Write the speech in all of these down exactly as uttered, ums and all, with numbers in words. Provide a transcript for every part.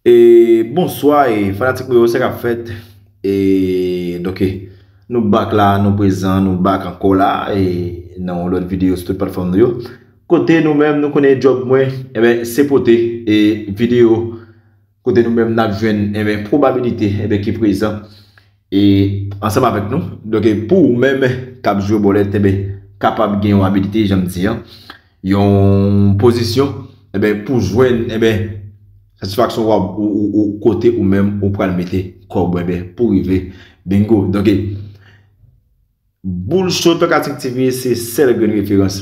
E bonswa, e fanatik mwen yo, sa k ap fèt? E donk, e, nou back la, nou prezan, nou back ankò la, e nan yon lòt videyo sou tout platfòm nou yo. Kote nou menm, nou konnen djòb mwen, enben, se pote e videyo kote nou menm n ap jwenn, enben, pwobabilite, enben, ki prezan e ansanm avèk nou. Donk, e pou ou menm k ap jwe bòlèt, enben, kapab gen yon abilite, jan m di an, yon pozisyon, enben, pou jwenn, enben, satisfaksyon w ap, ou, ou, ou, kote ou menm ou pral mete kòb ou, enben, pou rive bingo. Donk, e, Boul Cho Tòkatik T V se sèl grenn referans.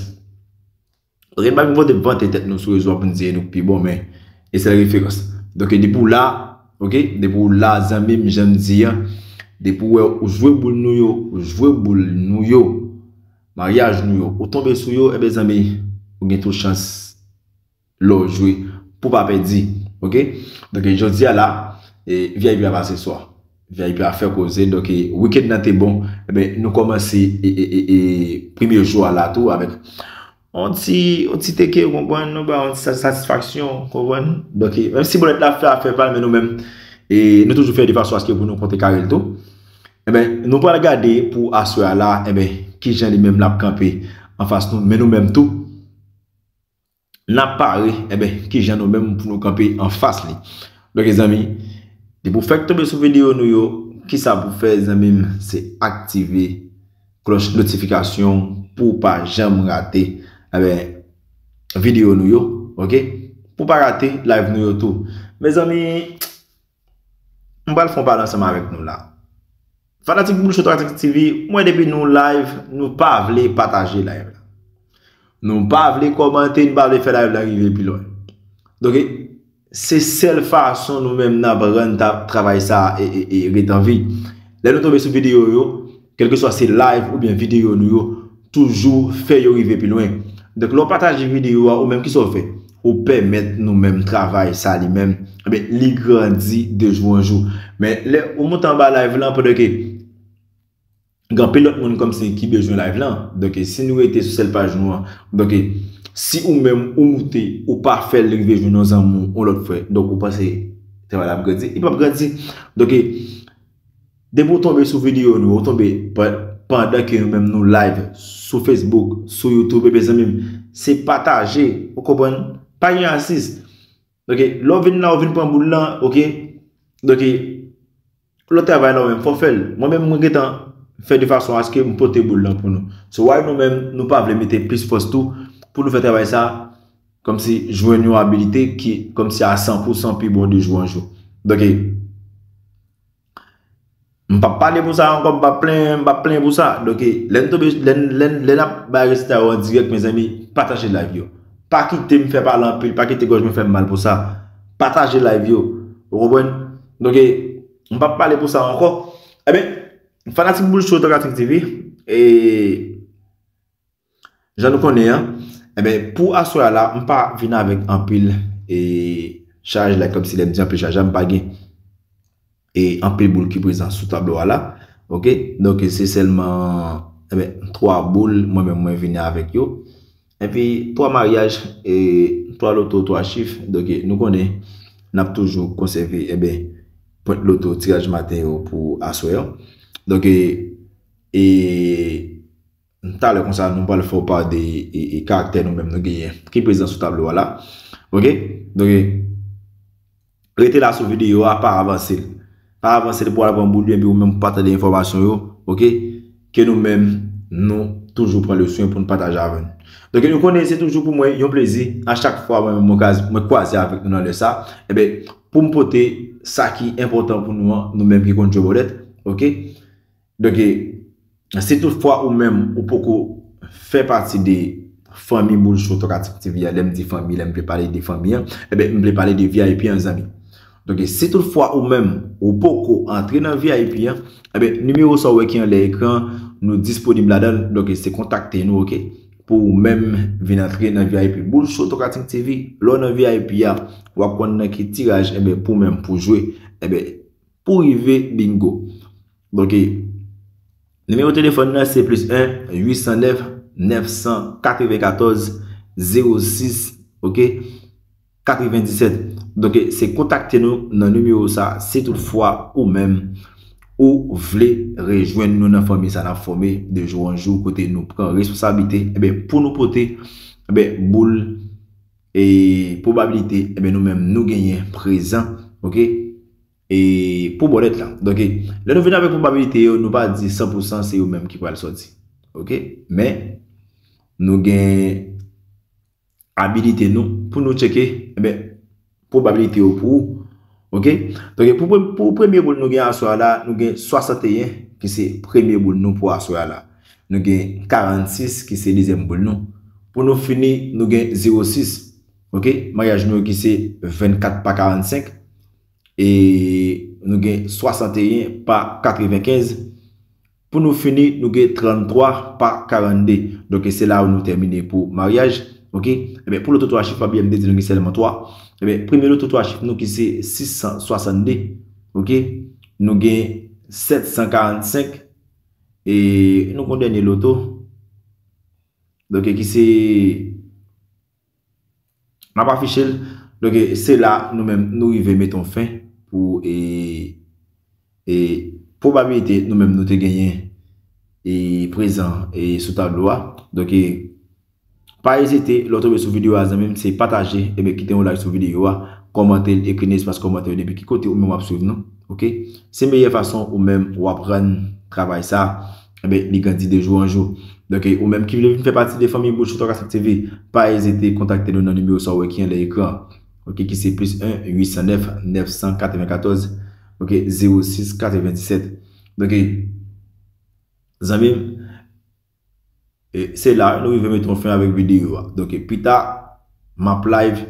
Oke, n pa vin vante, vante tèt nou sou rezo a pou n di e nou k pi bon, men e sèl referans. Donk, depi w la, oke, depi w la, zanmi m, jan m di an, depi w wè ou jwe boul nou yo, ou jwe boul nou yo, maryaj nou yo, ou tonbe sou yo, enben, zanmi, ou gen tout chans lè w jwe pou pa pèdi, oke? Donk, jodi a la, e, V I P a pase swa. V I P a fè koze, donk, e, weekend nan te bon, enben, nou kòmanse, e, e, e, e, premye jou a la tou avèk yon ti, yon ti teke, ou konprann, nou ba yon ti sa-, satisfaksyon, ou konprann? Donk, e, menm si bòlèt la fè afè pa l, men nou menm, e, nou toujou fè de fason aske pou nou kontre kare l tou. Enben, nou pral gade pou aswè a la, enben, kijan li menm l ap kanpe anfas nou, men nou menm tou, n ap pare, enben, kijan nou menm pou nou kanpe anfas li. Donk, zanmi, depi w fèk tonbe sou videyo nou yo, kisa pou fè, zanmi m, se aktive klòch notifikasyon pou w pa janm rate, enben, videyo nou yo, oke? Pou w pa rate live nou yo tou. Mezanmi, m pral fè yon pale ansanm avèk nou la. Fanatik Boul Cho Tòkatik T V, mwen depi nou live, nou pa vle pataje live la. Nou pa vle kòmante, nou pa vle fè live la rive pi lwen. Donk, se sèl fason nou menm n ap rann ta-, travay sa e, e, e ret an vi. Lè nou tonbe sou videyo yo, kèlkeswa se live oubyen videyo nou yo, toujou fè yo rive pi lwen. Donk, lè w pataje videyo a, ou menm, kisa w fè? Ou pèmèt nou menm travay sa li menm, enben, li grandi de jou an jou. Men, lè ou monte anba live lan, pandan ke gen anpil lòt moun kòmsi ki bezwen live lan. Donk, si nou rete sou sèl paj nou an, donk, si ou menm ou moute, ou pa fè l rive jwenn yon zanmi w, yon lòt frè, donk, ou panse travay la ap grandi? Li p ap grandi. Donk, depi w tonbe sou videyo nou, ou tonbe pa-, pandan ke nou menm nou live sou Facebook, sou YouTube, ebyen, zanmi m, se pataje, ou konprann? Pa gen asis. Donk, lè w vin la, ou vin pran boul lan, oke? Donk, lè w travay la, ou menm, fò w fè l. Mwen menm, mwen gentan fè de fason aske m pote boul lan pou nou. So, why nou menm, nou pa vle mete plis fòs tou pou nou fè travay sa, kòmsi jwenn yon abilite ki, kòmsi a san pou san pi bon de jou an jou. Donk, M p ap pale pou sa ankò, m p ap plenyen, m p ap plenyen pou sa. Donk, lè n tonbe, lè n, lè n, lè n ap bay rezilta yo an dirèk, mezanmi, pataje live yo. Pa kite m fè pale anpil, pa kite gòj mwen fè m mal pou sa. Pataje live yo. Ou konprann? Donk, m p ap pale pou sa ankò. Ebyen, fanatik Boul Cho Tòkatik T V, e, jan nou konnen an, enben, pou aswè a la, m pa vin avèk anpil, e, chaj la, kòmsi lè m di anpil chaj la, m pa gen, e, anpil boul ki prezan sou tablo a la. Oke? Donk, se sèlman, enben, twa boul, mwen menm, mwen vini avèk yo. Epi, twa maryaj, e, twa loto, twa chif. Donk, nou konnen, n ap toujou konsève, enben, pwent loto tiraj maten yo pou aswè an. Donk, e, e, Talè konsa, nou pral fè w pa de, e, e, karaktè nou menm nou genyen ki prezan sou tablo a la. Oke? Donk, rete la sou videyo a, pa avanse l. Pa avanse l pou al pran boul yo, epi ou menm pou pa tande enfòmasyon yo, oke? Ke nou menm, nou toujou pran le swen pou n pataje avè nou. Donk, nou konnen se toujou pou mwen yon plezi, a chak fwa mwen menm mwen kwaze, mwen kwaze avèk nou nan lè sa, enben, pou m pote sa ki enpòtan pou nou an, nou menm ki konn jwe bòlèt, oke? Donk, si toutfwa ou menm ou poko fè pati de fanmi Boul Cho Tòkatik T V a, lè m di fanmi, lè m vle pale de fanmi an, ebyen, m vle pale de V I P an, zanmi. Donk, si toutfwa ou menm ou poko antre nan V I P an, ebyen, nimewo sa w wè ki anlè ekran, nou disponib ladan l. Donk, se kontakte nou, oke? Pou ou menm vin antre nan V I P. Boul Cho Tòkatik T V, lè w nan V I P a, w ap konn nan ki tiraj, ebyen, pou menm pou jwe, ebyen, pou rive bingo. Donk, nimewo telefòn nan se plis en, uit san nèf, nèf san katrevenkatòz, zewo sis, oke? katrevendisèt. Donk, se kontakte nou nan nimewo sa, si toutfwa ou menm ou vle rejwenn nou nan fanmi sa n ap fòme de jou an jou, kote nou pran responsablite, enben, pou nou pote, enben, boul e pwobabilite, enben, nou menm nou genyen prezan, oke? E pou bòlèt la. Donk, lè nou vin avèk pwobabilite yo, nou pa di san pou san se yo menm ki pral sòti. Oke? Men, nou gen abilite nou pou nou tcheke, enben, pwobabilite yo pou ou. Oke? Donk, pou, pre- pou premye boul nou gen aswè a la, nou gen swasanteyen, ki se premye boul nou pou aswè a la. Nou gen karannsis, ki se dezyèm boul nou. Pou nou fini, nou gen zewo sis. Oke? Maryaj nou yo ki se vennkat pa karannsenk. E nou gen swasanteyen pa katrevenkenz. Pou nou fini, nou gen tranntwa pa karannde. Donk, se la nou tèmine pou maryaj. Oke? Ebyen, pou loto twa chif, pa bliye m te di nou gen sèlman twa. Ebyen, premye loto twa chif nou ki se sis san swasannde. Oke? Nou gen sèt san karannsenk. E nou gen yon dènye loto. Donk, ki se M ap afiche l. Donk, e, se la nou menm nou rive mete yon fen pou, e, e, pwobabilite nou menm nou te genyen, e, prezan, e, sou tablo a. Donk, e, pa ezite, lè w tonbe sou videyo a, zanmi m, se pataje, ebyen, kite yon like sou videyo a, kòmante l, ekri nan espas kòmantè yo depi ki kote ou menm w ap swiv nou. Oke? Se meyè fason ou menm w aprann travay sa, enben, li grandi de jou an jou. Donk, ou menm ki vle vin fè pati de fanmi Boul Chita Kasèk T V, pa ezite kontakte nou nan nimewo sa w wè ki anlè ekran. Oke, ki se plis en, uit san nèf, nèf san katrevenkatòz, oke, zewo sis katrevendisèt. Donk, zanmi m, e, se la nou rive mete yon fen avèk videyo a. Donk, pita, m ap live,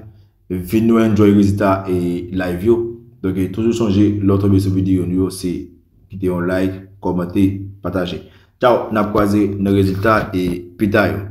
vin nou enjoy rezilta e live yo. Donk, toujou sonje, lè w tonbe sou videyo nou yo, se kite yon like, kòmante, pataje. Tchaw, n ap kwaze nan rezilta e pita yo.